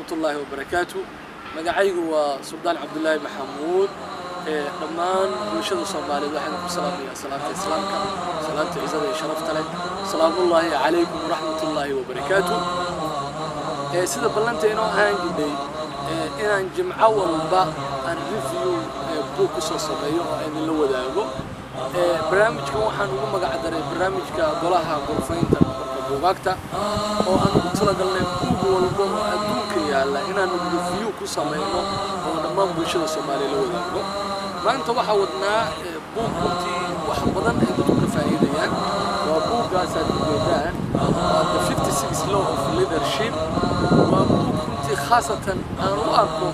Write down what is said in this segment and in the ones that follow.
Waraxmatullaahi wabarakaatu. Magacaygu waa Suldaan Cabdulaahi Maxamuud. Dhammaan bulshada Soomaaliyeed waxaan ku salaamayaa salaamta Islaamka, salaamta ciisada iyo sharafta leh. Salaamullaahi calaykum waraxmatullaahi wabarakaatu. Sida ballanta inoo ahaan jidhay inaan Jimco walba aan review book ku soo sameeyo oo idinla wadaago, barnaamijkan waxaan ugu magac daray barnaamijka golaha gorfaynta marka buugaagta, oo aan ugu talagalnay buug walba oo adduunka yaalla inaanu review ku samayno oo dhammaan bulshada Soomaaliya la wadaagno. Maanta waxaa wadnaa buug runtii wax badan ay dadku ka faa'iidayaan. Waa buuggaasaad ujeedaan, waa The 56 Law of Leadership. Waa buug runtii khaasatan aan u arko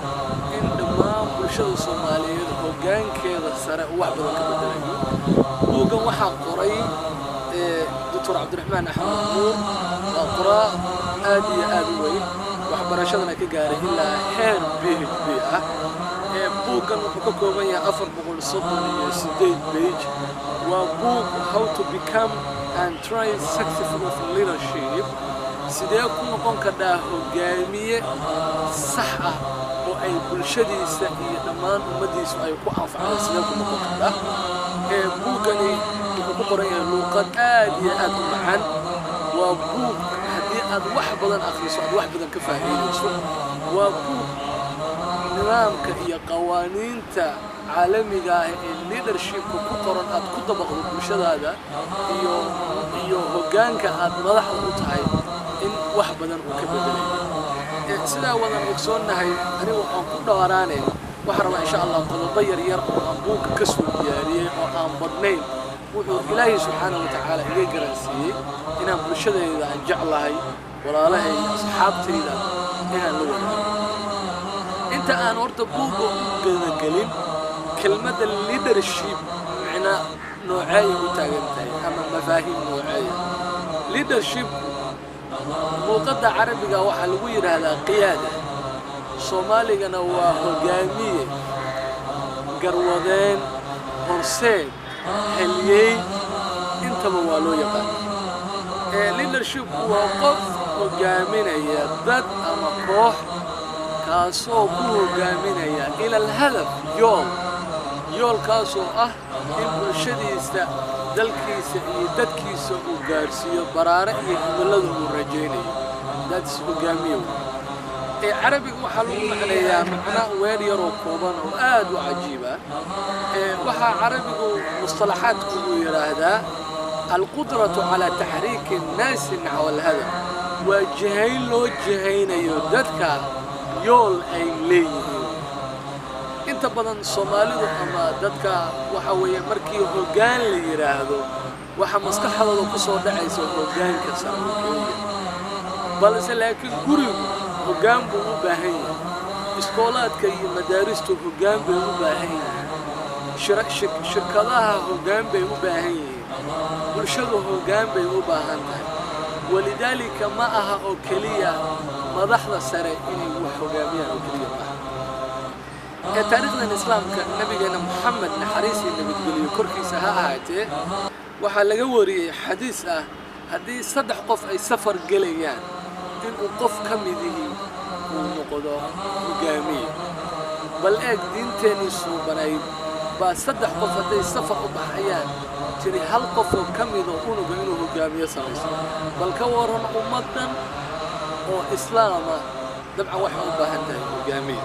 in dhammaan bulshada Soomaaliyeed hoggaankeeda sare uu wax badan ka bedelayo. Buuggan waxaa qoray Doctor Cabdiraxmaan Axmed Nuur. Waa qoraa aad iyo aad u weyn, waxbarashadana ka gaaray ilaa heer PhD ah. Buuggan wuxuu ka kooban yahay 438 page. Waa buug how to become and try successful of leadership, sidee ku noqon kardhaa hogaamiye sax ah oo ay bulshadiisa iyo dhammaan ummaddiisu ay ku anfacday, sidee ku noqon kardhaa. Buuggani wuxuu ku qoran yahay luuqad aad iyo aad u macaan. Waa buug haddii aad wax badan akhriso aad wax badan ka faa'iidayso. Waa buug nidaamka iyo qawaaniinta caalamiga ah ee leadershipka ku qoran aad ku dabaqdo bulshadaada iyo hoggaanka aad madaxda u tahay in wax badan uu ka bedelayo. Sidaa wadan ogsoonnahay, anigu aan ku dhaaraanayn, waxaan rabaa, insha Allah, qodobo yar yar oo aan buugga ka soo diyaariyey oo aan badnayn, wuxuu Ilaahay subxaana wa tacaala iga garansiiyey inaan bulshadayda aan jeclahay, walaalahay, asxaabtayda inaan la wadaago. Inta aan horta buugga u gudagelin, kelmadda leadership micna nooceeya u taagan tahay ama mafaahiim nooceeya? Leadershipku luuqadda Carabiga waxaa lagu yidhaahdaa qiyaada, Soomaaligana waa hogaamiye, garwadeen, horseed, heliyey, intaba waa loo yaqaana. Leadershipku waa qof hogaaminaya dad ama koox, kaasoo ku hogaaminaya ila alhadaf, yool, yoolkaasoo ah in bulshadiisa, dalkiisa iyo dadkiisa uu gaarsiiyo baraare iyo himilada uu rajaynayo. That's hogaamiye wey. Ee Carabiga waxaa lagu macneeyaa macno weer yaroo kooban oo aad u cajiiba. Ee waxaa Carabigu mustalaxaadku uu yidhaahdaa alqudratu calaa taxriiki annaasi naxwa alhadaf. Waa jihayn loo jihaynayo dadka yool ay leeyihiin. Inta badan Soomaalidu ama dadka waxa weeye markii hoggaan la yidhaahdo waxa maskaxdooda ku soo dhacaysa hoggaanka sare oo keliya, balse laakiin gurigu hoggaan buu u baahan yahay, iskoolaadka iyo madaaristu hoggaan bay u baahan yihiin, shirkadaha hoggaan bay u baahan yihiin, bulshadu hoggaan bay u baahan tahay. Walidaalika ma aha oo keliya madaxda sare inay wax hoggaamiyaan oo keliya ma aha. Ee taariikhdan Islaamka, Nabigeena Moxamed, naxariis iyo nabadgeliyo korkiisa ha ahaatee, waxaa laga wariyey xadiis ah haddii saddex qof ay safar gelayaan inuu qof ka midihii uu noqdo hogaamiye. Bal eeg, diinteennii suubanayd baa saddex qof hadday safar u baxayaan tiri hal qof oo ka midoo unuga inuu hogaamiyo samayso. Bal ka waran ummaddan oo Islaama? Dabcan waxay u baahan tahay hogaamiye.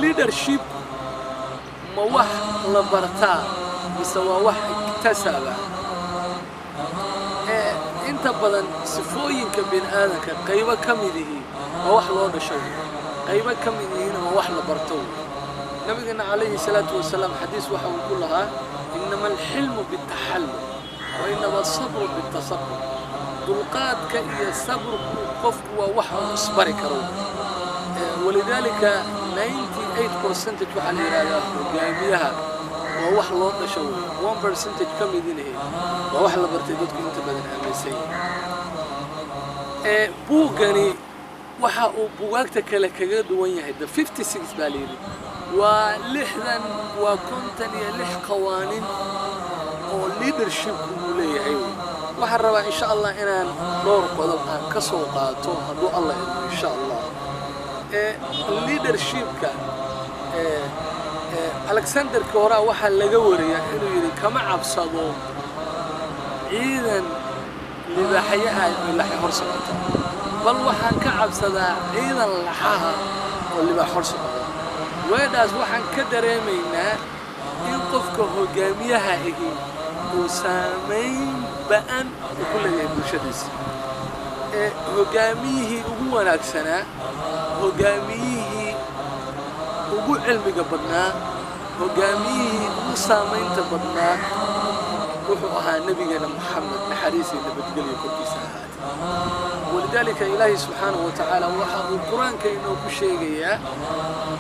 Leadership ma wax la bartaa mise waa wax iktasaba? Inta badan sifooyinka bini aadanka qaybo ka midihii waa wax loo dhasho wey, qaybo ka mid yihiina waa wax la barto wey. Nabigeena calayhi salaatu wasalaam xadiis waxa uu ku lahaa: "Inama alxilmu bitaxallum wa inama asabru bitasabur." Dulqaadka iyo sabrku qofku waa wax uu isbari karo. Walidaalika 98 percentage waxaa la yidhahdaa hogaamiyaha waa wax loo dhasho wey, 1 percentage ka midinahe waa wax la bartay, dadku inta badan aaminsan yihin. Buuggani waxa uu bugaagta kale kaga duwan yahay, The 56 baa la yidhi, waa 60, waa 56 qawaanin oo leadershipku uu leeyahay wey. Waxaan rabaa, insha Allah, inaan dhowr qodob aan ka soo qaato hadduu Allah idmo, insha Allah. Leadershipka Alexanderka horaa waxaa laga wariyaa inuu yidhi, "Kama cabsado ciidan libaaxyo ah oo laxay hor socota, bal waxaan ka cabsadaa ciidan laxaha oo libaax hor socda." Weedhaas waxaan ka dareemaynaa in qofka hogaamiyaha ahi uu saamayn ba'an uu ku leeyahay bulshadiisa. Ee hogaamiyihii ugu wanaagsanaa, hogaamiyihii ugu cilmiga badnaa, hogaamiyihii ugu saamaynta badnaa wuxuu ahaa Nebigeena Moxamed, naxariis iyo nabadgelyo korkiisa ahaatay. Walidaalika, Ilaahay subxaanahu wa tacaala waxa uu Qur-aanka inoo ku sheegayaa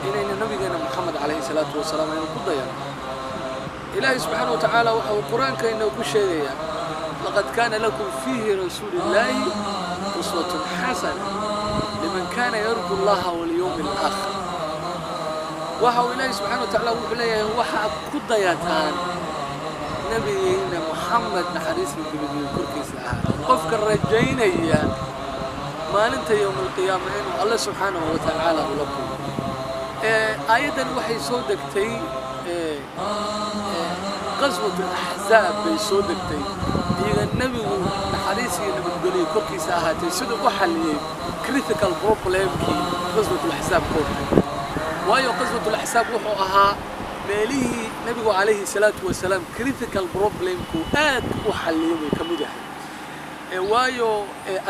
inaynu Nabigeena Moxamed calayhi salaatu wasalaam aynu ku dayano. Ilaahay subxaanahu wa tacaala waxa uu Qur-aanka inoo ku sheegayaa, "Laqad kaana lakum fiihi rasuulillaahi uswatun xasana liman kaana yarju Allaha walyowmi alaakhir." Waxa uu Ilaahay subxana wa tacaala wuxuu leeyahay, waxaad ku dayataan Nabigeena Moxamed, naxariis iyo nabadgelyo korkiisa ahaa, qofka rajaynaya maalinta yowma alqiyaama inuu Alle subxaanahu wa tacaala ula kulmo. Aayaddan waxay soo degtay qaswat alaxzaab bay soo degtay, iyaga Nebigu, naxariis iyo nabadgelyo korkiisa ahaatay, siduu u xalliyey critical problemkii qaswat alaxzaab ka hortay. Waayo, qaswat alaxzaab wuxuu ahaa meelihii Nebigu calayhi salaatu wasalaam critical problemku aad u xalliyey bay ka mid ahay. Waayo,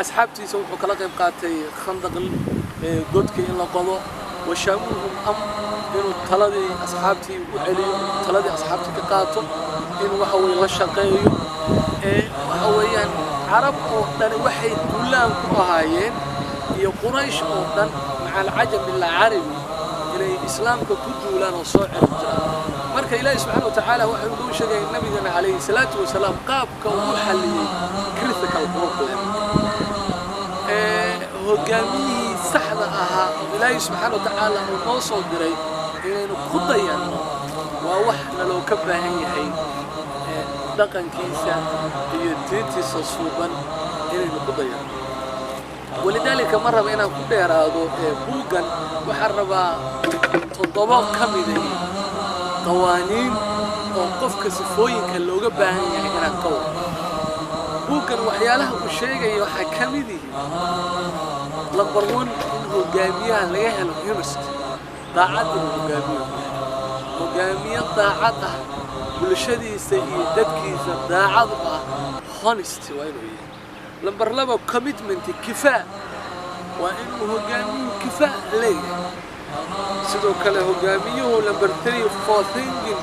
asxaabtiisa wuxuu kala qayb qaatay Khandaq, godka in la qodo, washaawirhum am, inuu taladii asxaabtii u celiyo, taladii asxaabtii ka qaato, inuu waxa weye la shaqeeyo. Waxa weeyaan, Carab oo dhani waxay duulaan ku ahaayeen iyo Quraysh oo dhan, maca alcajam ilaa carabi, inay Islaamka ku duulaan oo soo celin jiraan. Marka Ilaahi subxaana wa tacaala waxa uu noo sheegay Nabigana calayhi salaatu wasalaam qaabka uu u xalliyey critical problem. Hogaamiyihii saxda ahaa oo Ilaahi subxaana wa tacaala uu noo soo diray inaynu ku dayanno waa wax naloo ka baahan yahay, dhaqankiisa iyo diintiisa suuban inaynu ku dayanno. Walidaalika, ma raba inaan ku dheeraado buuggan. Waxaan rabaa toddoba ka miday qawaaniin oo qofka sifooyinka looga baahan yahay inaan ka wado. Buuggan waxyaalaha uu sheegaya waxaa ka mid yihiin, number one, in hogaamiyaha laga helo honest, daacad, inuu hogaamiyo yahay hogaamiye daacad ah, bulshadiisa iyo dadkiisa daacad u ah. Honest waa inuu yahay. Number laba, commitment, kifaa, waa inuu hogaamiyuhu kifaa leeyahay. Sidoo kale hogaamiyuhu, number three, for thinking,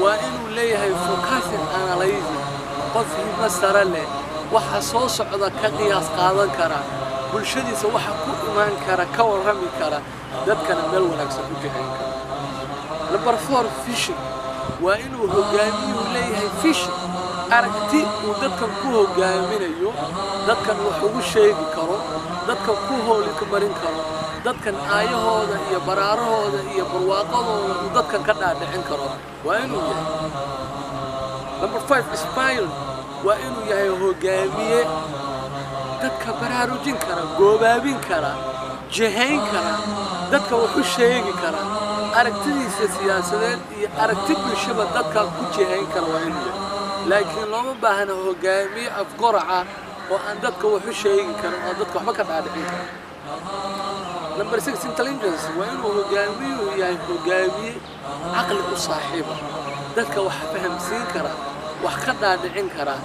waa inuu leeyahay focusing, analyzing, qof himo sare leh, waxa soo socda ka qiyaas qaadan kara, bulshadiisa waxa ku imaan kara ka warrami kara, dadkana meel wanaagsan u jihayn kara. Number four, vision, waa inuu hogaamiyuhu leeyahay vision, aragti uu dadkan ku hogaaminayo, dadkan wax ugu sheegi karo, dadkan ku hooli marin karo, dadkan aayahooda iyo baraarahooda iyo barwaaqadooda uu dadkan ka dhaadhicin karo waa inuu yahay. Number five, smile, waa inuu yahay hogaamiye dadka baraarujin kara, goobaabin kara, jihayn kara, dadka wax u sheegi kara, aragtidiisa siyaasadeed iyo aragti bulshaba dadka ku jihayn kara waa inuu yahay. Laakiin looma baahna hogaamiye afgoraca oo aan dadka wax u sheegi karin oo dadka waxba ka dhaadhicin karin. Number six, intelligence, waa inuu hogaamiyuhu yahay hogaamiye caqli u saaxiiba, dadka wax fahamsiin kara, wax ka dhaadhicin kara,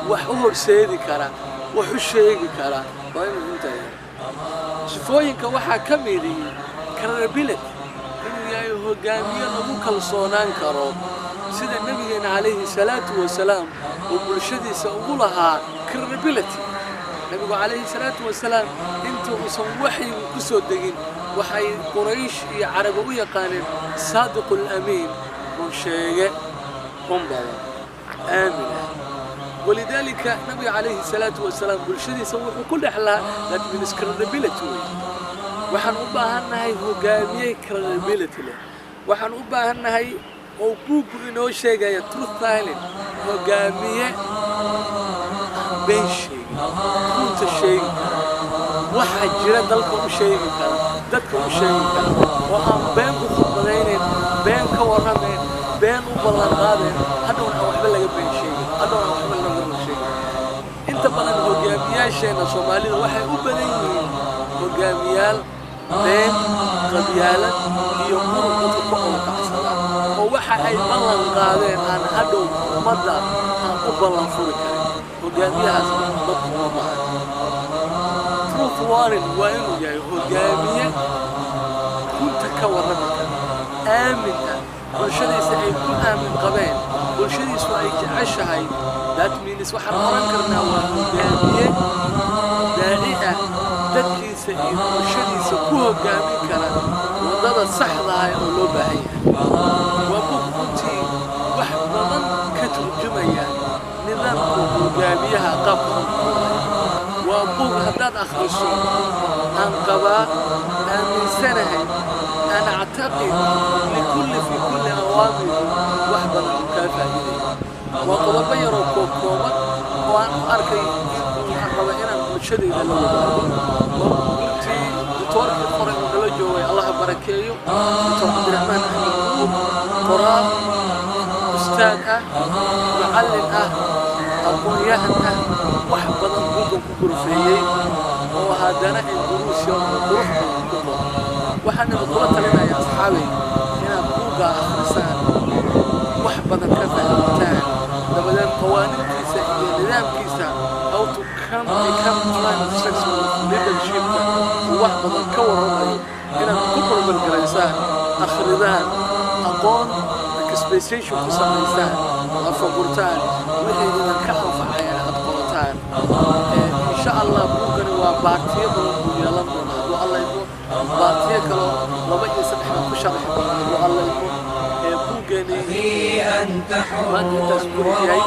wax u horseedi kara, wax u sheegi kara waa inuu intaa yahay. Sifooyinka waxaa ka mid ihi credibility, inuu yahay hogaamiye lagu kalsoonaan karo, sida Nabigeena calayhi salaatu wasalaam uu bulshadiisa ugu lahaa credibility. Nabigu calayhi salaatu wasalaam inta uusan waxyigu ku soo degin, waxay Quraysh iyo Carabi u yaqaaneen saadiqul amiin, run sheege, run badan, aamin ah. Walidaalika, Nabiga calayhi salaatu wasalaam bulshadiisa wuxuu ku dhex lahaa, that means credibility wey. Waxaan u baahannahay hogaamiye credibility leh. Waxaan u baahannahay oo buuggu inoo sheegaya truth telling, hogaamiye aan been sheegin, runta sheegi kara, waxa jira dalka u sheegi kara. Dadka u sheegi kara oo aan been ku khudbadaynayn, been ka warramayn, been u ballan qaadeen, hadhowna aan waxba laga been sheegin, hadhowna aan waxba laga run sheegin. Inta badan hogaamiyaasheenna Soomaalida waxay u badan yihiin hogaamiyaal been, qabyaalad iyo qurub dadka ku awrkacsada, oo waxa ay ballan qaadeen aan hadhow ummadda aan u ballan furi karin. Hogaamiyahaas dadku uma bahan. Truth warning waa inuu yahay hogaamiye runta ka warrami kara, aamin ah, bulshadiisa ay ku aamin qabeen, bulshadiisu ay jeceshahay. That means waxaan oran karnaa waa hogaamiye daaci ah, dadkiisa iyo bulshadiisa ku hogaamin kara waddada saxda ah oo loo baahan yahay. Waa buug runtii wax badan ka turjumaya nidaamka hogaamiyaha, qaabka u noqonayo. Waa buug haddaad akhriso aan qabaa, aaminsanahay, aan actaqid likulli fi kulli awaamiri wax badan uu kaa faa'iidaya. Waa qodobo yaroo koobkooban oo aan u arkay in aan raba inaan bulshadayda la wadaago. Runtii doctoorkii qoray uu nala joogay, Allaha barakeeyo, Doctor Cabdiraxmaan Axmed Nuur, qoraa ustaad ah, macallin ah, aqoon-yahan ah, wax badan buuggan ku gorfeeyey oo haddana ay duruus yar oo qurux badan ku qoran. Waxaan idinkula talinayaa, asxaabay, inaad buuggaa akhrisaan, wax badan ka fahmitaan, dabadeed qawaaniintiisa iyo nidaamkiisa how to come become successful leadershipka uu wax badan ka warramayo inaad ku barbargaraysaan, akhridaan, aqoon expectation ku samaysaan, afagurtaan, wixii idinka anfacayana aad qorataan. Insha Allah buuggani waa baartiyo badan buu yeelan doonaa hadduu Alla idmo. Baartiyo kaloo 2 iyo 3 baan ku sharxi doonaa hadduu Alla idmo. Buuggani maanta intaas ku yahay.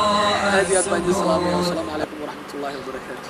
Aad iyo aad baan idin salaamaya. Wasalaamu calaykum waraxmat ullahi wabarakaatu.